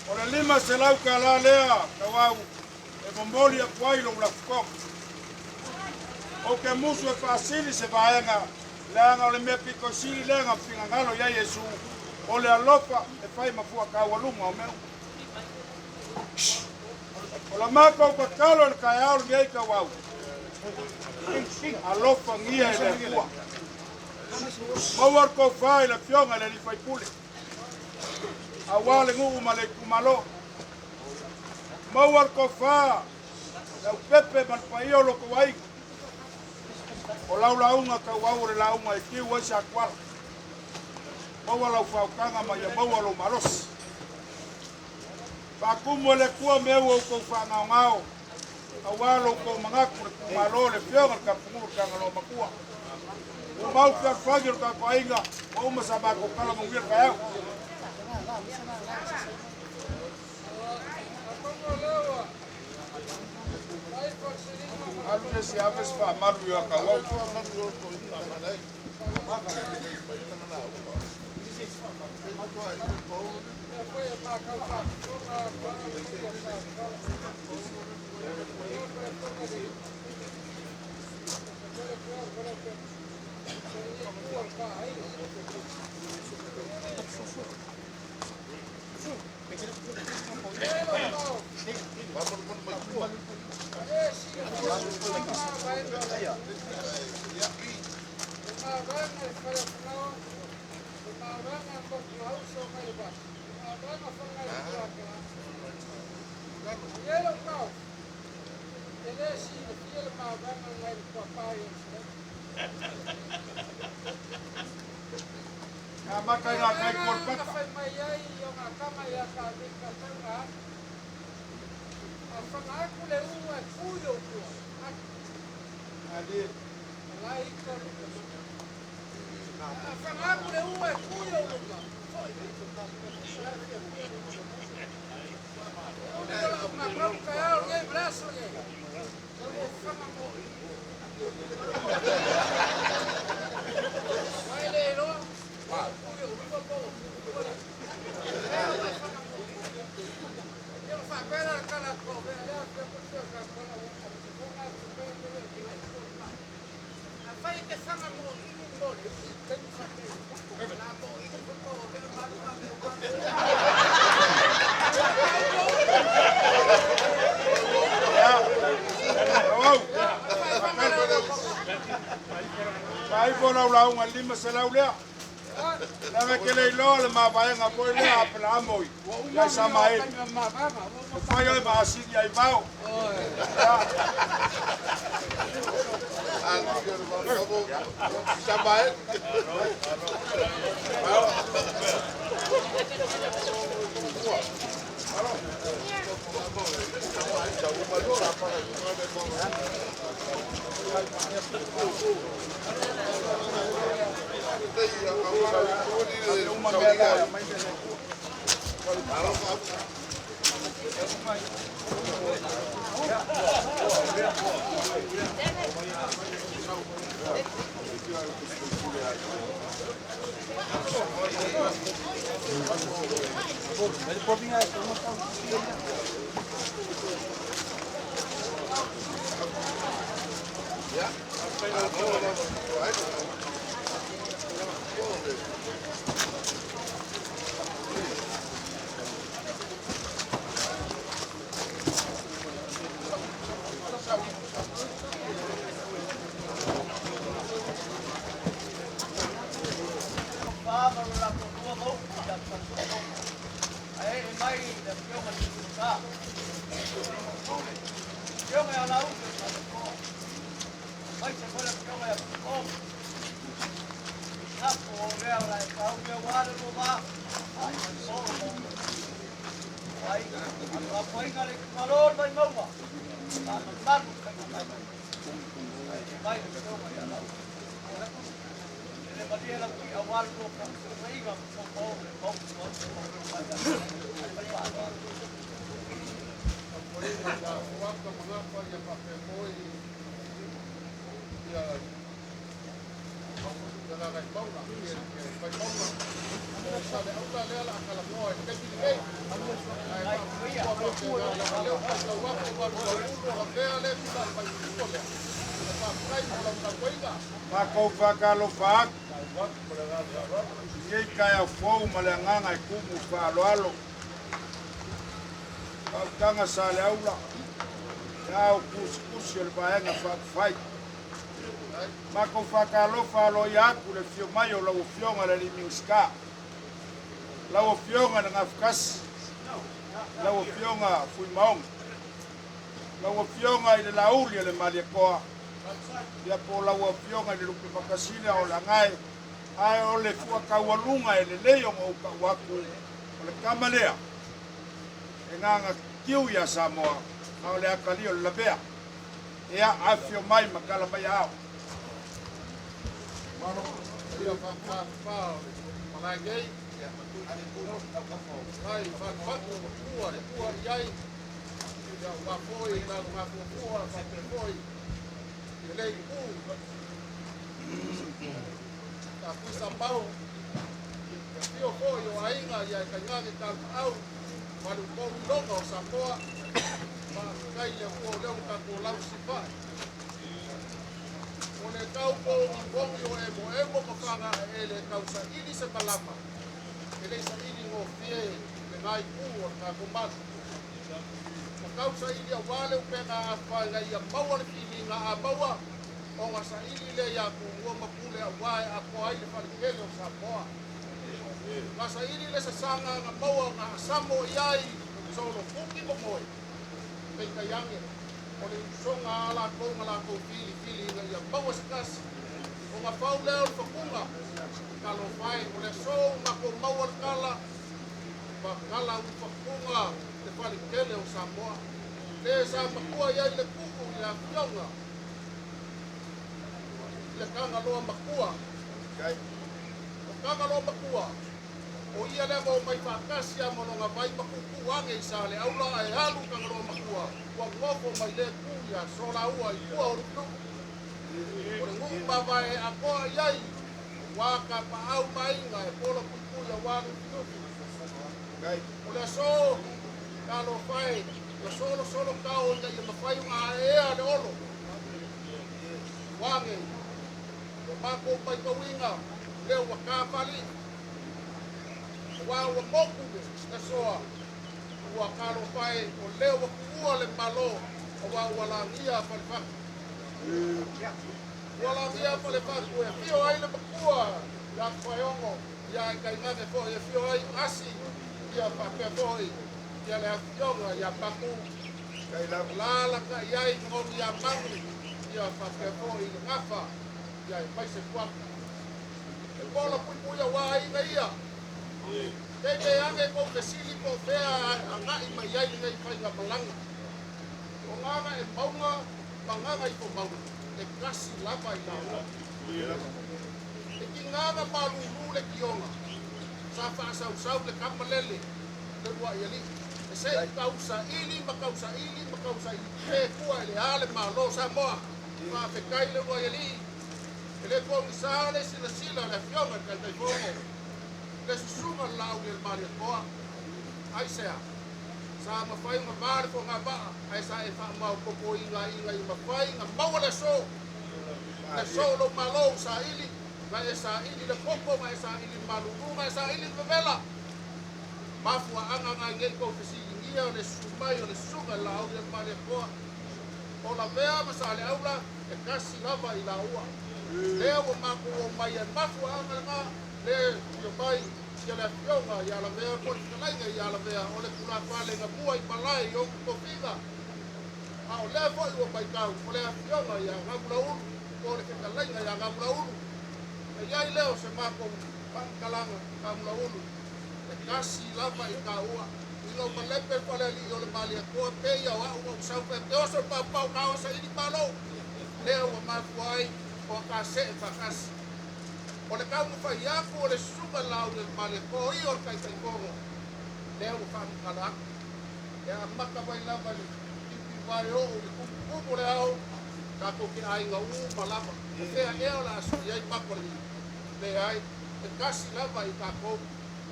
O le $500 lea Tauau e momoli atu ai lou lafutoga. Ou te musu e faasili se vaega, leaga o le mea pito i sili lea na finagalo i ai Iesu, o le alofa e fai ma fua taualuga o mea uma. O la matou tatalo i le taeao lenei Tauau, alofagia e le Atua. Maua le tofa i le Afioga i le sui usufono, aua le nuu ma le itumalo. Maua le tofa Leaupepe ma le paia o lo outou aiga. O lau lauga Tauau o le lauga e tiu ai Satuala. Maua lau faautaga ma ia maua lou malosi. Faatumu e le Atua mea ua outou faagaogao aua lo outou manatu le itumalo, le Afioga i le Tapunuu o le Tagaloa Matua. Ua mau fealofani o le tatou aiga, ua uma sa matou tala, manuia le taeao. Alu le isi ave se faamalu i Tauau. Amata i ngā kai kōripata. Faaifo lau lauga 500 lea. Leaga e te le iloa le mavaega foi lea a Aperaamo ia Isamaeli. E fai oe ma asini ai vao. Makou faatalofa atu i lenei taeao fou ma le agaga e tumu faaaloalo. Faautaga sa le aula, le ao tusitusi o le Vaega Faaupufai. Matou faatalofa aloaia atu i le afio mai o lau Afioga i le alii Minisita, lau Afioga i le Gafatasi, lau Afioga Fuimaono, lau Afioga i le Laauli o le Malietoa, ia po o lau Afioga i le Lupematasila o Lagae, ae o le fuataualuga e lelei ona ou tau atu, o le tama lea e gagatiu iā Samoa, a o le atalii o le lavea. Ia, afifio mai ma tala mai aao.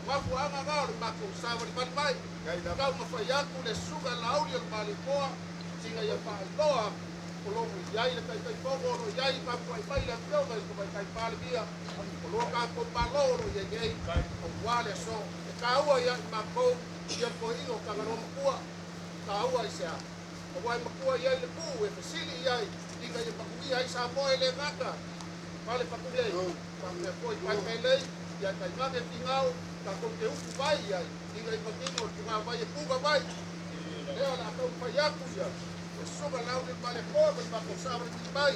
Mafuaaga na o le matou savalivali mai, taumafai atu le Susuga i le Laauli o le Malietoa ina ia faailoa atu o lo o i ai le Taitaifono, o lo o i ai tapuai mai le Afioga i le Tamaitai Palemia o lo tatou Malo o lo o i ai nei aua le aso. E taua ia i matou ia le toeaina o Tagaloa Matua. Taua i se a? Aua e matua i ai le puu e fesili i ai ina ia manuia ai Samoa, e le gata fale Fatulei, faapea foi Paepaelei, ia tainane Finao, tatou te utu vai i ai ina ia manino le tugavai e tuga vai. Lea o le a taumafai atu ia le Susuga Laauli o le Malietoa ma le matou savalivali mai.